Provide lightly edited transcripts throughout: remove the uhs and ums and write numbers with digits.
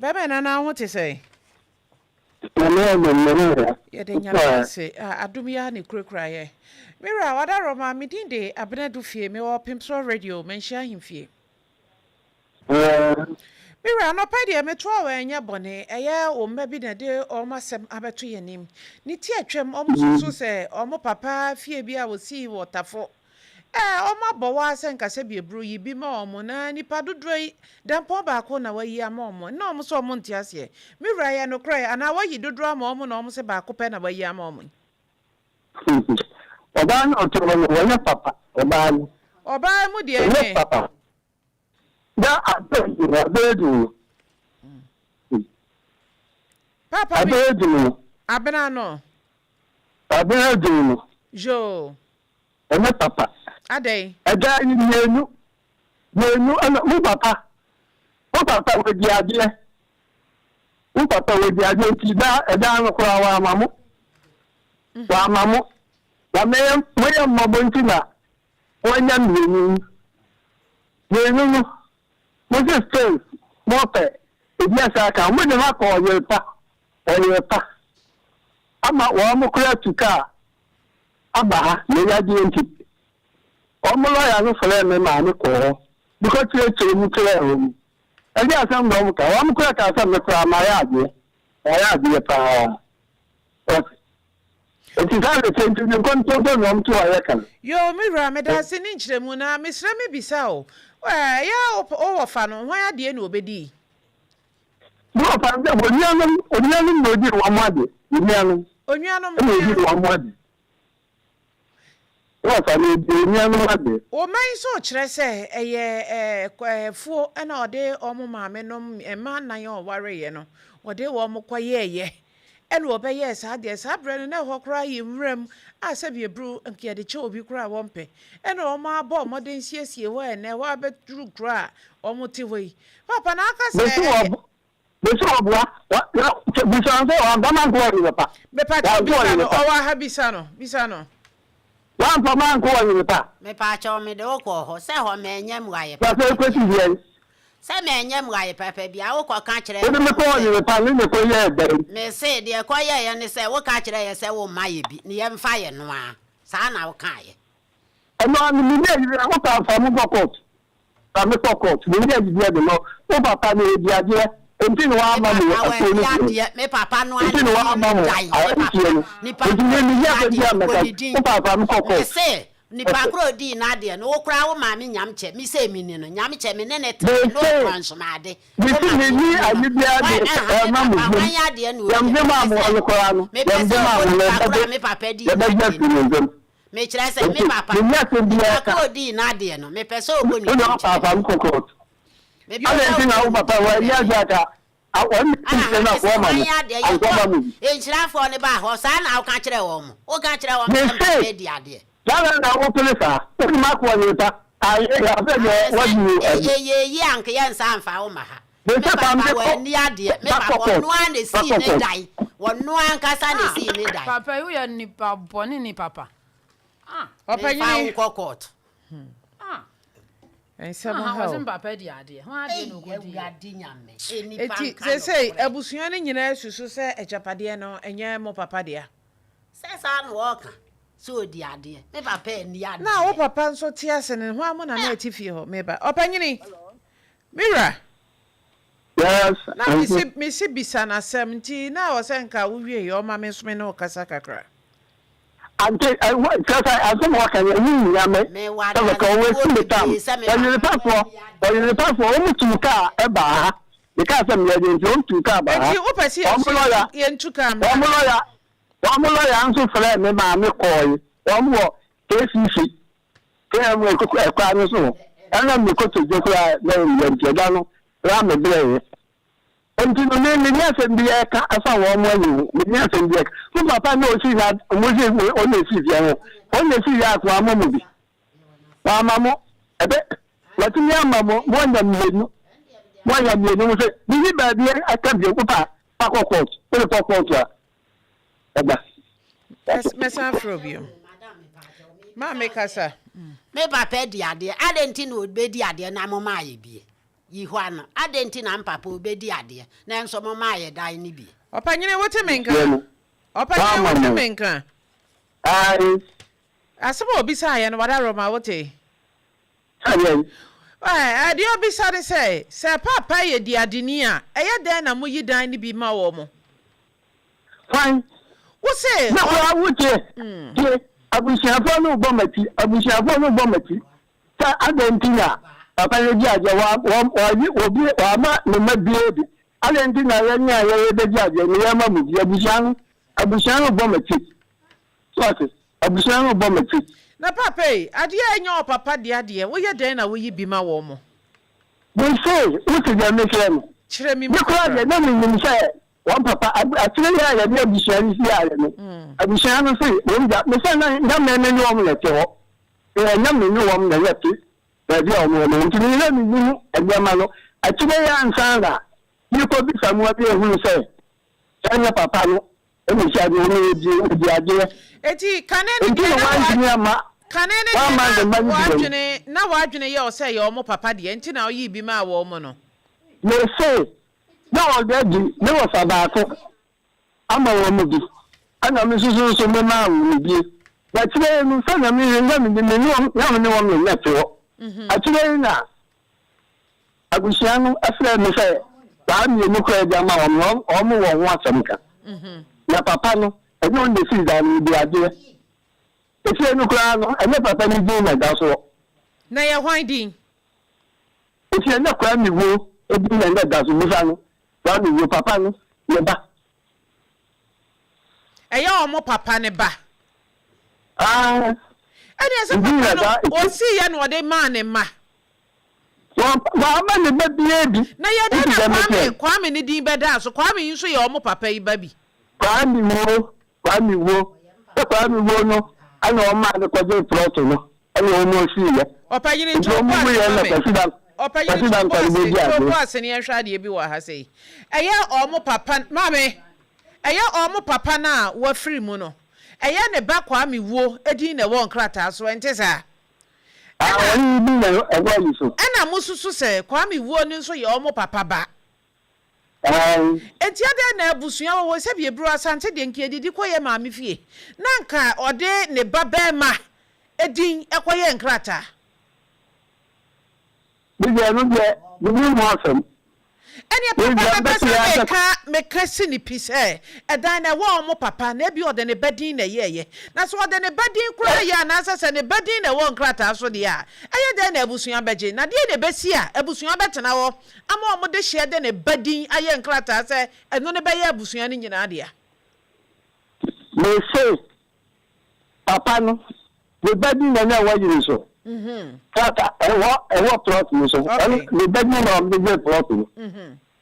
Bɛmɛ nana wo ho te sɛn? Nyame adom me ho yɛ. Yɛda Nyame ase a adom yi ara na ɛkurakura yɛn. Me wura Wadaroma, me din de Abena Dufie, mewɔ Pemsoɔ Radio, Manhyia Ahemfie. Me wura, anɔpa yi deɛ metoa wo ɛnyɛ bɔne, ɛyɛ wo mma bi na ɛde wɔn asɛm abɛto yɛn anim. Ne ti atwam, wɔn susu sɛ wɔn papa fie bi a wɔsii wɔ Tafo Ɛɛ, wɔabɔ wo ara sɛ nka sɛbi aburo yi bi ma wɔn, na nnipa dodoɔ yi, dampɔn baako na wɔayi ama wɔn, nna wɔn sɛ wɔn nte aseɛ. Me wura, ɛyɛ nokorɛ anaa wɔayi dodoɔ ama wɔn na wɔn se baako pɛ na wɔayi ama wɔn yi? Ɔbaa no a ɔte hɔ no, ɔnyɛ papa, ɔbaa no. Ɔbaa mu deɛ Ɔnyɛ he? papa. Na abɛɛ du no, abɛɛ du no. Paapa bi. Abɛɛ du no. Abena no. Abɛɛ du no. Yoo. Ɛnyɛ papa. Adɛn? Ɛda yi mienu, mienu ɛna mo papa, mo papa wadi adeɛ, mo papa wadi adeɛ nti da ɛdan no koraa wama mo, wama mo, na meyɛ moyɛ mmɔbɔ nti na moanya mienu yi, mienu no, mo se still mo pɛ ebi asa aka, mo de no akɔ ɔyere pa, ɔyere pa, ama wɔn koraa tu kaa. aba ha na yadeɛ nti. Wɔn lɔya no frɛɛ me maa me kɔɔ hɔ de kɔ kyerɛkyerɛ mu kyerɛɛ wɔn. Ɛdeɛ asɛm na wɔn ka? Wɔn koraa kaa sɛ me koraa mayɛ adeɛ, mayɛ adeɛ paa. Wɔte? Nti saa na ɛteɛ nti me nkontompo na wɔn to a yɛka no. Yoo me wura medaase ne nkyerɛmu na mesrɛ me bisa o ɛyɛ wo wɔfa no hwan adeɛ na ɔbɛdii? Me wɔfa no sɛ onuanom onuanom na odii wɔn ade onuanom Onuanom na hwan odii a? wɔn ade. Me wɔfa no odii onuanom ade. Wo mma yi nso kyerɛ sɛ ɛyɛ ɛɛ afuo na ɔde wɔn maame nom mma nnan a ɔwareeɛ no ɔde wɔn kɔyɛeɛ ɛna ɔbɛyɛɛ saa deɛ saa berɛ no na ɛhɔ koraa yɛ nwuram a sɛbi aburu nka yɛde kyɛ obi koraa a wɔmpɛ ɛna wɔn abɔ mmɔden siesie hɔ a ɛnɛ hɔ abɛduru kuro a wɔte hɔ yi Papa na aka sɛ Mesi ɛyɛ. wɔ mesi wɔ boa wa na bisa no sɛ wamfa manko wɔ yere pa. Mepakyɛw Wanko wɔ bisa yere no pa. ɔwɔ ha bisa no bisa no. Wamfa manko wɔ yere pa. Mepakyɛw mede wo kɔɔ hɔ sɛ hɔ manyɛ mmuaeɛ Na sɛ papa ekosi biara. deɛn? Sɛ manyɛ mmuaeɛ papa biara wokɔ ka kyerɛɛ Wode me wɔn kɔɔ sɛ. yere pa ne ne kɔ yɛɛ dɛn? Mese deɛ ɛkɔ yɛeɛ ne sɛ woka kyerɛɛ yɛ sɛ womma yɛ bi ne yɛmfa yɛ no ara. Saa na wokaeɛ. Ɛno ara no menni ayiri a wopɛ a fa me kɔ court. Fa me kɔ court menni ayideɛ de no wo papa no ɔdi adeɛ nti na Me wamma mo papa afuo no wandi bi no adeɛ me papa no ara nti na na ɔsii wamma ne mo dan me afuo papa no nipa nti korɔ me ɔdii menni asɛm n'adeɛ biara no bɔ mmɛka ne din wo papa fa me kɔ me court se nipa okay. korɔ ɔdii n'adeɛ no wo koraa wo maame nyamkyɛ me sei me ni no nyamkyɛ me ne ne tena Me me ne se ɔkura nsomaade me wo se maame menni ni no ayi biara hwan de ɛha me ɛma mo papa biom hwan adeɛ na deɛ ɔdiiɛ mede mepɛ maa mo sɛ no koraa no mepɛ deɛ sɛ mede maa ɔbɔ mo no nipa korɔ yɛbɛgye a me papa dii yɛbɛgye n'adeɛ afiri no mo nsam mekyerɛ sɛ me nti papa menni asɛm nipa biara ka korɔ ɔdii n'adeɛ no mepɛ sɛ ɔbɔ ne wo din deɛ wo kyerɛ papa me fa me kɔ court Mepɛ Adɛn sɛ nti na wobɔ wo ne papa din wanni kyerɛ ade me. anka ɔne Aha, nhyɛ no mese ankoa ma hwan mo, adeɛ? ankoa Yɛkɔ ma mo bi? nhyirafoɔ no baa hɔ, saa na woka kyerɛɛ wɔn? Woka kyerɛɛ wɔn sɛ Mese, mpapa adi adeɛ? saa na na wopene saa? Wode m'akoa nyere pa, ayɛ afei deɛ Ahwɛ sɛ woadi wo adi. ɛyɛ yie a anka yɛnsan mfa wo mma ha. Me Mese fa papa me kɔ, wanni adeɛ, me fa papa kɔ court, ɔno ara na fa ɛsii kɔ ne court. dan, ɔno ankasa na Ah, ɛsii ne dan. papa yi woyɛ nipa bɔne ni papa. Ah, Memfa wo Ɔpanyini. nkɔ court. ah. Nsɛm Aha, ha wɔse o. mpapa di adeɛ. Ho adeɛ na Ei, ɔkɔdi yɛ. Awurade Nyame, nnipa Eti nka seesei nokorɛ. abusua no nyinaa susu sɛ agyapadeɛ no ɛnyɛ mo papa dea. Sɛ saa na ɔɔka sɛ ɔdi adeɛ. Me papa anni adeɛ. Na wo papa nso te ase no, hwan mo na na ɛte fie hɔ? Meba. Ɔpanyini, me wura. Yes, Na auntie. mese mese bisa no asɛm nti na ɛwɔ sɛ nka wowie yɛ ɔma me nso me ne wo kasa kakra. Ante ɛwɔ kyerɛ sɛ asɛm a wɔka no ɛho nhia me Mewɔ sɛ mɛka wɔn adansefoɔ asi me tam bebree sɛ me papa ɔyerepafoɔ anni adeɛ. ɔyerepafoɔ wɔn tuu kaa ɛbaa ha mekaa sɛ meyɛ deɛ nti wɔn tuu kaa baa ha Enti wopɛ sɛ wɔn yɛnso lɔya yɛntu kaa mmra? wɔn lɔya wɔn lɔya nso frɛɛ me maa me kɔɔe wɔn wɔ KCC KM ɛkwan no so hɔ ɛna me kotodwe koraa na ɛyɛ nti ɛda no koraa me brɛɛ Enti no me menni asɛm bi ɛka ɛfa wɔn mo ayi ho menni asɛm bi ɛka mo papa na osi na mo si ɔna esi fie ho ɔna esi yɛ ako ama mo bi wama mo ɛbɛ watumi ama mo mo anya mmienu mo anya mmienu mo sɛ bibi baabi ɛka bi mo pa pa kɔ court mo de kɔ court a ɛba. Mɛsan afrɛ obi o. Maame kasa. Me papa di adeɛ adɛn nti na ɔbɛdi adeɛ na mo maa yɛ bie. Yi hɔ ano. Adɛn nti na mpapa obedi adeɛ, nanso momaa yɛ dan no bi? Ɔpanyini wote me nka? Yɛ no. Ɔpanyini Wama wote mo. me nka? Ae. Asɛm a obisaeɛ no wadaworoma wote? Sɛdeɛn? Ɛɛ, deɛ ɔbisa ne sɛ, sɛ paapa yɛ diadeni a, ɛyɛ dɛn na moyi dan no bi ma wɔn? Hwan? Wo se. Me koraa wo tie, tie, abusuafoɔ no rebɔ m'akyi, abusuafoɔ no rebɔ m'akyi sɛ adɛn nti na papa no di adeɛ, wa, wa, wayi, obi, wama ne mma biara bi, adɛn nti na yɛn a yɛyɛ bɛdi adeɛ no yɛma mo bi, abusua no, abusua no rebɔ m'akyi. So ate? Abusua no rebɔ m'akyi. Na paapa ei, adeɛ a ɛnyɛ ɔpapa dea deɛ, woyɛ dɛn na woyi bi ma wɔn? Mese, wote deɛ mekyerɛ no? Kyerɛ me mu Me koraa kakra. deɛ, na menim sɛ wɔn papa, akyire yi a yɛde abusua no siiaeɛ no, abusua no se wɔn gya, me sɛ na, na me me ne wɔn na ɛte hɔ. Ɛnyɛ me ne wɔn na yɛte baabi a wɔn wɔ no, nti me na menim nneɛma no. Akyire yi ansa na merekɔbisa mu abɛhunu sɛ ɛnyɛ papa no Ɛna sɛ deɛ ɔno ɔdi ɔdi adeɛ. Eti kane no Nti deɛ na na wantumi amma kane no deɛ wamma ne na mma no bi dɛm. w'adwene na w'adwene yɛ wo sɛ ɛyɛ wɔn papa deɛ nti na ɔyii bi maa wɔn no. Mese na ɔde adi ne wɔfa baako ama wɔn bi ɛna me nso so nso memaa wɔn bie. Na akyire yi no sɛdeɛ me na me ne wɔn na me ne wɔn na ɛte hɔ. Akyire yi na Abusua no frɛɛ me sɛ saa mmienu koraa agya ma wɔn no, wɔn wɔ ho asɛm ka. Na papa no, ɛnyɛ ɔno na esii dan no, ɔdi adeɛ. Efie no koraa no, ɛnyɛ papa no din na ɛda soɔ. Na ɛyɛ hwan din? Efie no, Kwame Wuo din na na ɛda so. Bisa no, Kwame Wuo, papa no, ne ba. Ɛyɛ wɔn papa no ba. Aane. Ɛnneɛ sɛ Ne din papa na no, ɛda efie. ɔsiiɛ na ɔde maa ne mma. Wamma ne ba biara bi. Na yɛ dɛn Nti na deɛ Kwame mete. Kwame ne din bɛdaa so? Kwame yi nso yɛ wɔn papa yi ba bi. Kwame wuo, Kwame wuo. Sɛ Kwame wuo no ɛna wɔn maa no kɔgyee plɔt no ɛna wɔn osiiɛ. Ɔpanyini Nti to wo wɔn bo ase wuiɛ ma na me. Kwasi da Ɔpanyini Kwasi to wo bo Dankwa no ase, bɛdi to wo bo adeɛ. ase na yɛnhwɛ adeɛ bi wɔ ha sei. Ɛyɛ wɔn papa, maame, ɛyɛ wɔn papa no a wafiri mu no, ɛyɛ ne ba Kwame wuo din na ɛwɔ nkrataa so, ɛnte saa? Ah, Ɛna. wɔn bi na ɛwɔ ayi so. Ɛna mosusu sɛ Kwame wuo no nso yɛ wɔn papa ba? Aane. Enti adɛn na abusua wɔ hɔ sɛbi ebiro Asante deɛ nka yɛdidi kɔ yɛ maame fie na nka ɔde ne ba bɛɛma din kɔ yɛ nkrataa? Me deɛ ɛno deɛ mennim ho asɛm. Ɛneɛ papa mɛpɛ sɛ meka meka si no pi sɛ ɛdan no ɛwɔ wɔn papa na ebia ɔde ne ba din na ɛyɛɛyɛ. Na sɛ ɔde ne ba din koraa yɛ anaasɛ sɛ ne ba din na ɛwɔ nkrataa so deɛ a, ɛyɛ dɛn na abusua bɛgye? Na deɛn na ɛbɛsi a abusua bɛtena hɔ ama wɔn dehyeɛ de ne ba din ayɛ nkrataa sɛ ɛno no bɛyɛ abusua no nyinaa dea? Mese papa no ne ba din na na ɛwɔ yere so krata ɛwɔ ɛwɔ plot no so ɛno ne ba din na ɔde gye plot no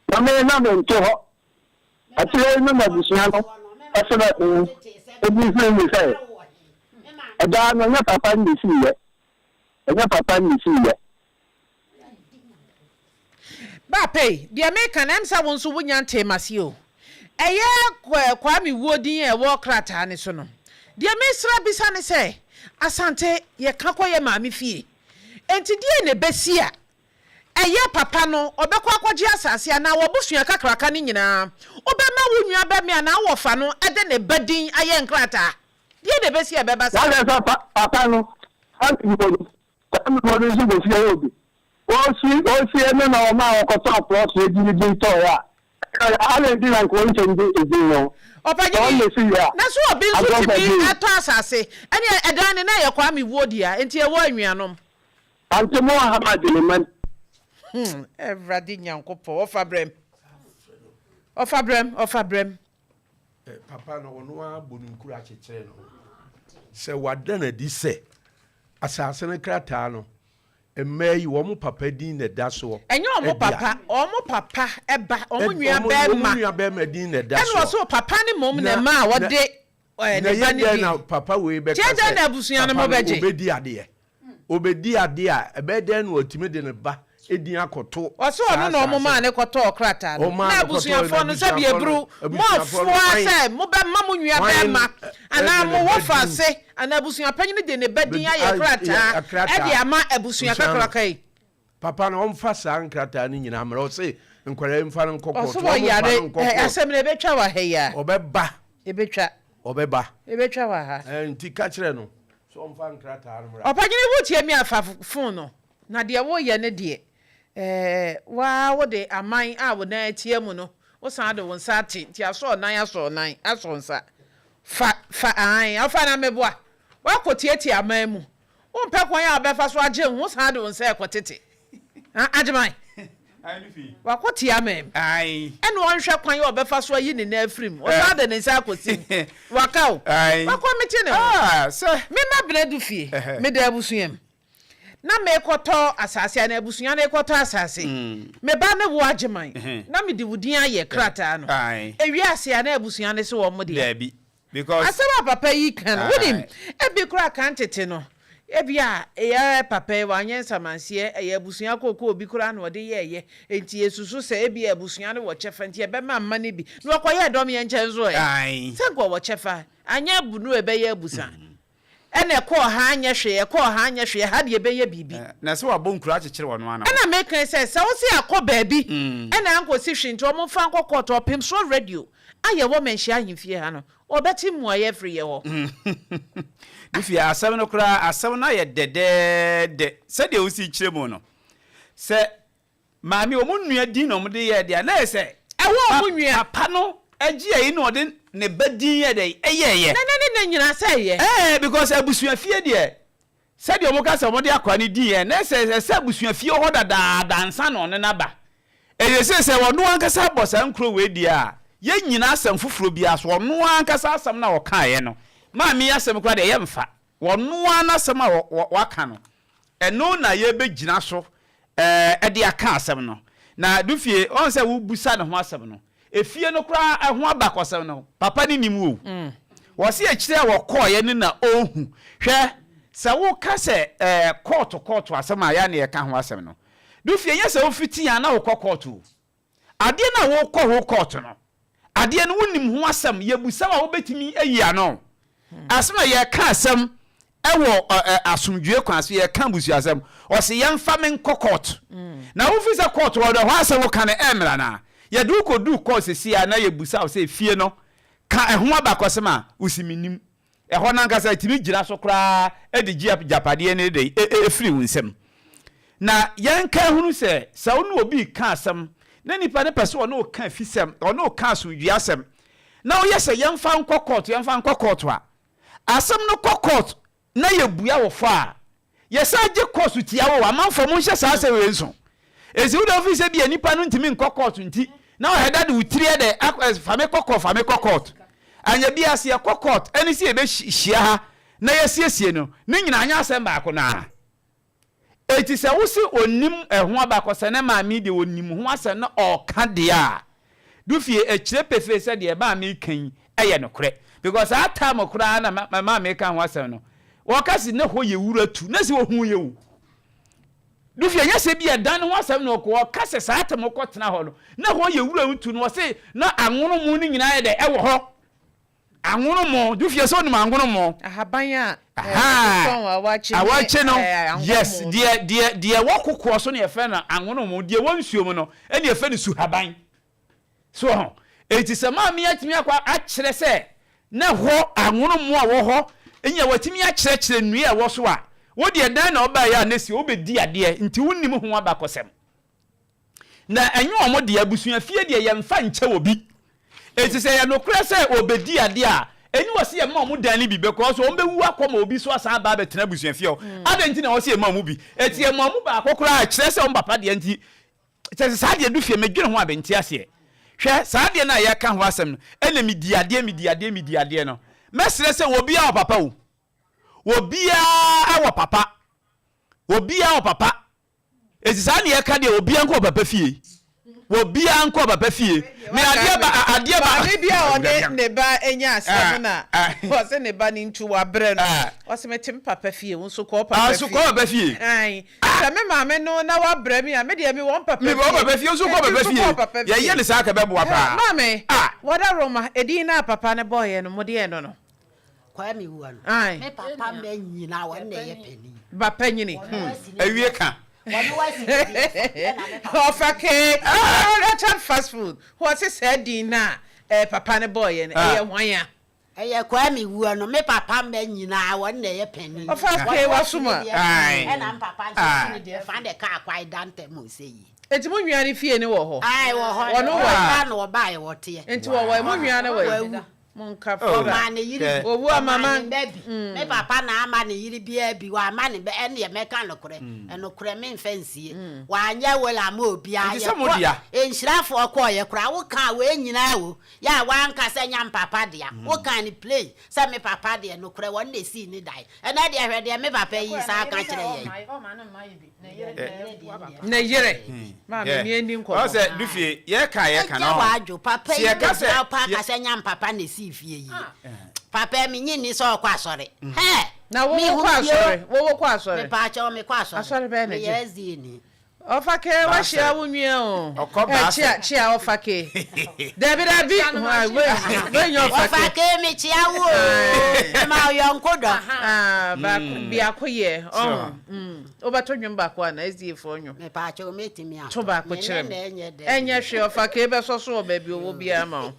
na me na me nte hɔ akyire yi no na abusua no ɛsrɛ me ebi firi mi sɛ ɛdaa no ɛnyɛ papa no na esi yɛ ɛnyɛ papa no na esi yɛ. Ba pei, deɛ meka no, ɛm sɛ wo nso wonya ntee m'aseɛ o. Ɛyɛ Kwame wuo din a ɛwɔ krataa no so no. Deɛ mesrɛ bisa ne sɛ, Asante, yɛka kɔ yɛ maame fie, enti deɛn na ɛbɛsi a ɛyɛ papa no ɔbɛkɔ akɔgye asase anaa w'abusua kakraka no nyinaa, wobɛma wo nua bɛme anaa wo wɔfa no de ne ba din ayɛ nkrataa? Deɛn na ɛbɛsi a ɛbɛba saa? W'ankasa papa no, Kwame wuo no, Kwame Boadu nso bɔ fie hɔ bi. Ɔresi ɔresi ɛno na ɔmaa ɔkɔtɔɔ plɔt no de ne din tɔeɛ a, ɛka adɛn nti na nka ɔnkyɛn de edin no? Sɛ Ɔpanyini, ɔmmɛsi wie a, na so obi nso agorɔ tumi bɛgye. tɔ asase? Ɛneɛ ɛdan no na ɛyɛ Kwame wuo dea, enti ɛwɔ anuanom. Ante mo aha ma de ne ma. Hmm, Awurade Nyankopɔn, ɔfa brɛm. Ɔfa brɛm, ɔfa brɛm. Papa no, ɔno ara bɔ ne nkuro akyekyere ne ho sɛ wada no adi sɛ asase no krataa no, mmaa yi, wɔn papa din na ɛda soɔ. Ɛnyɛ wɔn papa, wɔn papa ba, wɔn nua bɛrima. Wɔn nua bɛrima din na ɛda soɔ. Ɛna ɔsɛ papa no mmom na ɛma a wɔde ne ba no din. Na papa wei bɛka sɛ abusua no papa no ɔbɛdi adeɛ. Ɔbɛdi adeɛ a, ɛbɛyɛ dɛn na watumi de ne ba din akɔto Ɔse ɔno na ɔmo maa no kɔtɔɔ krataa no. Na abusuafoɔ no sɛbi aburu mo afoa sɛ mo bɛ ma mo nua bɛɛma anaa mo wɔfase anaa abusua panyini de ne ba din ayɛ krataa ɛde ama abusua kakraka yi. Papa no ɔmfa saa nkrataa no nyinaa mmra. Ɔse nkwadaa yi mfa no nkɔ Ɔso kɔɔto. Wɔmfa ɔyare. no nkɔ Ɛ, kɔɔto. asɛm no ɛbɛtwa wɔ ha yi a. Ɔbɛba. Ɛbɛtwa. Ɔbɛba. Ɛbɛtwa wɔ ha. Ɛ, nti ka kyerɛ no sɛ ɔmfa nkrataa no mmra. Ɔpanyini wotie me a fa phone no na deɛ woyɛ no deɛ ɛɛ waa wode aman a wo nan atia mu no wo san de wo nsa ate nti asɔ ɔnan asɔ ɔnan asɔ nsa fa fa ae afa na meboa wakɔ tiatia aman mu Wompɛ kwan a wobɛfa so agye wo ho san de wo nsa rekɔtete Agyeman. Wakɔte amam. Ɛna ɔnhwɛ kwan a ɔbɛfa so ayi ne nan afiri mu. Ɔsan de ne nsa akɔsi mu. Waka o. Wakɔmete ne ho. Me mma Benadu fie, meda abusua mu. Na merekɔtɔ asase anaa abusua no rekɔtɔ asase. Me ba ne wo Agyeman. Na mede wo din ayɛ krataa no. Ewie ase a na abusua no se wɔn dea. Because. Asɛm a papa yi ka no, wonim, ebi koraa kan tete no, ebia ɛyɛ papa yi wanyɛ nsamanseɛ, ɛyɛ abusua kookoo bi koraa na ɔde yɛeɛ, enti yɛsusu sɛ ebia abusua no wɔ kyɛfa nti yɛbɛma mma no bi, na ɔkɔyɛɛ dɔm yɛn nkyɛn nso ɛ? Sɛ nka ɔwɔ kyɛfa, anyɛ abunu a ɛbɛyɛ abusa. Ɛna ɛkɔɔ ha anyɛ hwee, ɛkɔɔ ha anyɛ hwee, ɛha deɛ ɛbɛyɛ biribi. Na sɛ wabɔ nkuro akyekyere ɔno ara ne ho. Ɛna meka yi sɛ, sɛ wose akɔ baabi ɛna ankɔsi hwee nti wɔn mfa nkɔ court, Ɔpemsoɔ radio a yɛwɔ Manhyia ahemfie ha no, wɔbɛte mmuaeɛ afiri yɛ hɔ. Dufie, asɛm no koraa, asɛm no ayɛ dɛdɛɛdɛ sɛdeɛ wosi kyerɛ mu no. Sɛ Maame, wɔn nua din na wɔde yɛɛ deɛ a, na ɛyɛ sɛ Ɛwɔ wɔn nua. papa no gye ayi na ɔde ne ba din yɛ dɛn ɛyɛɛyɛ. Na na ne na nyinaa sɛ ɛyɛ. Ɛɛ because abusuafie deɛ sɛdeɛ wɔn ka sɛ wɔde akwadaa no din yɛ na ɛsɛ ɛsɛ abusuafie wɔ hɔ dadaada ansa na ɔne no aba. Ɛyɛ sɛ sɛ ɔno ankasa abɔ saa nkuro wei deɛ a yɛn nyinaa asɛm foforɔ biara so ɔno ankasa asɛm no a ɔkaeɛ no maame yi asɛm koraa deɛ yɛmfa. Ɔno ara n'asɛm a waka no, ɛno na yɛbɛgyina so de aka asɛm no. Na Dufie, ɔhu sɛ wobusa ne ho asɛm no, efie no koraa ɛho abakɔsɛm no, papa no nim o. Wɔse akyire a wɔkɔeɛ no na ɔhu. Hwɛ, sɛ woka sɛ kɔɔto kɔɔto asɛm a yɛ a na yɛka ho asɛm no, Dufie, nyɛ sɛ wofiti a na wokɔ kɔɔto o. Adeɛ no a wokɔ ho kɔɔto no, adeɛ no wonim ho asɛm, yɛbusa wo a wobɛtumi ayi ano. Asɛm a yɛka asɛm wɔ asomdwoeɛ kwan so, yɛka abusuasɛm, ɔse yɛmfa me nkɔ kɔɔto. Na wofiri sɛ kɔɔto hɔ no, ɛhɔ asɛm woka no ɛmmra anaa? Yɛde wo kɔduu kɔɔto seesei a na yɛbusa wo sɛ efie no ka ɛho abakɔsɛm a, wose mennim. Ɛhɔ no ankasa ɛtumi gyina so koraa de gye agyapadeɛ no de firi wo nsam. Na yɛnka hunu sɛ, sɛ wo ne obi reka asɛm na nipa no pɛ sɛ ɔne wo ka afisɛm, ɔne wo ka asomdwoeɛ asɛm, na woyɛ sɛ yɛmfa nkɔ kɔɔto, yɛmfa nkɔ kɔɔto a, asɛm no kɔ kɔɔto na yɛbua wo fɔ a, Yɛsan gye kɔɔso tia wo. Amanfoɔ monhyɛ saa asɛm wei nso. Enti wo deɛ wofiri sɛ bia nipa no ntumi nkɔ kɔɔto nti na ɔhɛ da de wo tiri ɛdɛ akɔ fa me kɔ kɔɔt fa me kɔ kɔɔt. Anyɛ bia sɛ yɛkɔ kɔɔt ɛne sɛ yɛbɛhyia ha na yɛasiesie no ne nyinaa nyɛ asɛm baako no ara. Enti sɛ wo se ɔnnim ɛho abakɔsɛm na maame yi deɛ ɔnim ho asɛm na ɔɔka deɛ a, Dufie, ɛkyerɛ pefee sɛ deɛ maame yi ka yi yɛ nokorɛ. Because saa time koraa na maame yi ka ho asɛm no, wɔka se na hɔ yɛ wura tu, na se wɔhuu yɛ o. Dufie, ɛnyɛ sɛ bi ɛdan no ho asɛm na ɔkɔ, ɔka sɛ saa time ɔkɔ tena hɔ no, na hɔ yɛ wura tu no, ɔse na anwono mu no nyinaa yɛ dɛ ɛwɔ hɔ. Anwono mo, Dufie sɛ onim anwono mo. Ahaban a yɛde tɔn awakye ne Awakye no, anwono yes, mo no. deɛ deɛ deɛ ɛwɔ kokoɔ so na yɛfrɛ no anwono mo, deɛ ɛwɔ nsuo mu no ɛna yɛfrɛ no suhaban. So ho? Enti sɛ maame yi atumi akɔ akyerɛ sɛ na ɛhɔ anwono mo a ɛwɔ hɔ nya watumi akyerɛkyerɛ nnua a ɛwɔ so a, wo deɛ dan na wobaeɛ a na si wobɛdi adeɛ nti wonnim ho abakɔsɛm. Na ɛnyɛ wɔn dea, abusua fie deɛ yɛmfa nkyɛ obi. Enti sɛ ɛyɛ nokorɛ sɛ wɔbɛdi adeɛ a, ɛnni wɔ sɛ yɛma wɔn dan no bi because wɔn bɛwu akɔ ma obi nso asan aba abɛtena abusua fie hɔ. Adɛn nti na ɛwɔ sɛ yɛma wɔn bi? Enti yɛma wɔn baako koraa a, ɛkyerɛ sɛ wɔn papa deɛ nti, kyerɛ sɛ saa deɛ du fie, medwene ho a mente aseɛ. Hwɛ, saa adeɛ no a yɛreka ho asɛm no, ɛna medi adeɛ, medi adeɛ, medi adeɛ no. Mɛsrɛ sɛ obiara wɔ papa o. Obiara wɔ papa. Obiara wɔ papa. Eti saa ne yɛka deɛ obiara nkɔ papa fie. Obiara nkɔ papa fie. Me adeɛ ba adeɛ ba. Maame bi a ɔne ne ba anya asɛm na ɔse ne ba no ntu wabrɛ no. Ɔse mete me papa fie wo nso kɔ papa fie. Nso kɔ papa fie. Ae sɛ me maame no na wabrɛ me a me deɛ mewɔ papa fie. Mewɔ papa fie nso kɔ papa fie. Yɛyɛ ne saa ka bɛboa paa. Maame wɔda Roma edin no a papa no bɔɔyɛ no mo deɛ no no. Kwame wua no. Ae. Me papa mma nyinaa wɔn na ɛyɛ panin. Ba panyini. Wɔn asi ne Awie ka. Wɔne wasi ne deɛ fa, ɛna me papa. Ɔfa kee Richard fast food wɔse saa din no a eh, papa no bɔɔyɛ no ɛyɛ hwan a? Ɛyɛ Kwame wuo no, me papa mma nyinaa wɔn na ɛyɛ panin. Ɔfa Wɔne kee wasi wasom ne a. deɛ fa, ɛna me papa nso asi ne deɛ fa na ɛkaa kwae da ntɛm ɔsɛ yie. Enti mo nua no fie no wɔ hɔ? Ae wɔ hɔ, Wɔne wɔ he? ɔbaa na ɔbaeɛ wɔteɛ. Enti wɔwɔ he? Mo nua no wɔ he? Wawu. Monka fra. Ɔmaa ne yere bi. Owu ama Ɔmaa ma. ne mma bi. Me papa na ama ne yere biara bi. Wamma ne ba, ɛnneɛ mɛka nokorɛ. Nokorɛ memfa nsie. Wanyɛ will amma obiara. Nti sɛ mo Yɛkɔ, dea. nhyirafoɔ kɔeɛ koraa, wokaa wei nyinaa o, yɛ a woanka sɛ nyɛ me papa dea. Wokaa no plain sɛ me papa deɛ, nokorɛ wɔn na ɛsii ne dan. Ɛnnɛ deɛ hwɛ deɛ me papa yi san ka kyerɛ yɛn. Ne yere. Maame ni ɛni nkɔmɔ. Ɔsɛ dufie yɛ ka yɛ ka na Ɛgya ɔn. wadwo papa Si yi yɛ ka sɛ bɛgyina pa aka sɛ nya papa na esi fie yi. Papa mi nyi ni sɛ ɔkɔ asɔre. Hɛ! Na wo Mi wo hu kɔ bio. asɔre. Wo wo kɔ asɔre. Me pa kyɛw me kɔ asɔre. Asɔre bɛyɛ na Me gye. yɛ SDA ni. Ɔfa ke wahyia wo nua o. Ɔkɔ Eh, baasa. kyia kyia ɔfa ke. Dabi dabi. Wei nyɛ ɔfa ke. Ɔfa ke me kyia wo o. Me ma ɔyɔnko dɔ. Ah, baako biako yɛ. Ɔho. Mm. Wobɛto nnwom baako ana SDA foɔ nnwom. Me pa kyɛw metumi ato. To baako Me kyerɛ ne me. na ɛnyɛ dɛ. Ɛnyɛ hwee ɔfa ke bɛsɔ so wɔ baabi ɔwɔ biara ma wo.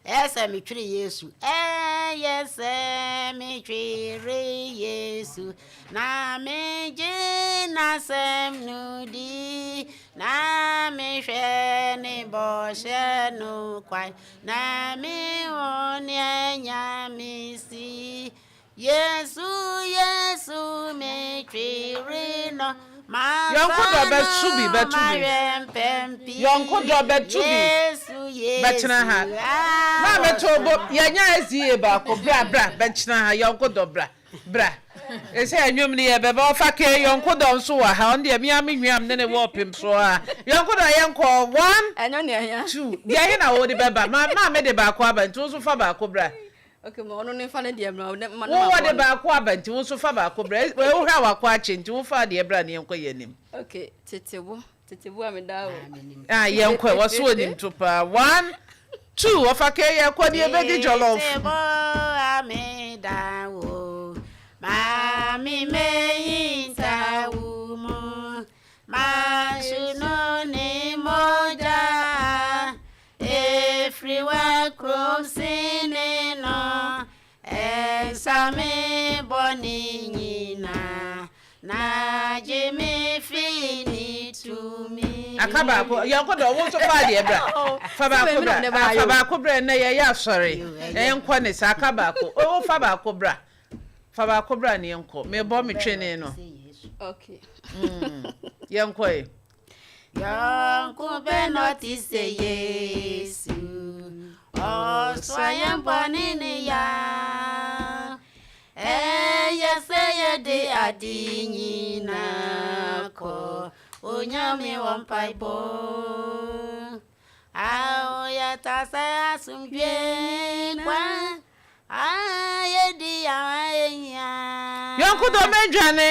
Ɛyɛ sɛ metwere Yesu. Ɛyɛ sɛ metwere Yesu, na megye n'asɛm no di, na mehwɛ ne bɔhyɛ no kwan, na mehu nea Nyame si. Yesu, Yesu, metwere no. Yɔnko dɔ bɛto bi, bɛto bi. Yɔnko dɔ bɛto bi, bɛtena ha. Maame to bo, yɛnya SDA baako, bra, bra, bɛtena ha. Yɔnko dɔ, bra, bra. Ɛsɛ ɛnwom no yɛ bɛbɛ ɔfa ke yɔnko dɔ nso wɔ ha. Ɔno deɛ mea me nwiam ne ne wɔ ɔpem so ha. Yɔnko dɔ yɛnkɔ one, two. Deɛ he na wode bɛba? Maame de baako aba nti wo nso fa baako bra. Okay, ma ɔno ne nfa ne deɛ mmra. Ne ma Wo wɔde baako aba nti wo nso fa baako bra. Wohwɛ a wako akye nti wo fa deɛ bra ne yɛnkɔ yɛn anim. Okay, tete bo, tete bo a meda o. Ah, yɛnkɔ ɛ, wɔso onim to paa. One, two, ɔfa kee yɛkɔ ne yɛbɛdi jollof. Tete bo a meda o, maame meyi nta wo mu, mansu no ne mogya. Efiri w'akrom sene no, ɛnsa me bɔne nyinaa, na gye me fi ne tumi. Aka baako, yɔnko dɔ, wo nso fa adeɛ bra. Fa baako bra, ah, fa baako bra, ɛnnɛ yɛyɛ asɔre. Yɛnkɔ ne saa, aka baako. O, fa baako bra. Fa baako bra ne yɛnkɔ. Mebɔ me twene no. Okay. Yɛnkɔ ɛ. Yɔnko bɛ na ɔte sɛ Yesu, ɔsoa yɛn bɔne ne ya. Ɛyɛ sɛ yɛde ade nyinaa kɔ Onyame wɔ mpaebɔ. Ao yɛta sɛ asomdwe kwan a yɛdi a ɛhia. Yɔnko dɔ mɛdwane.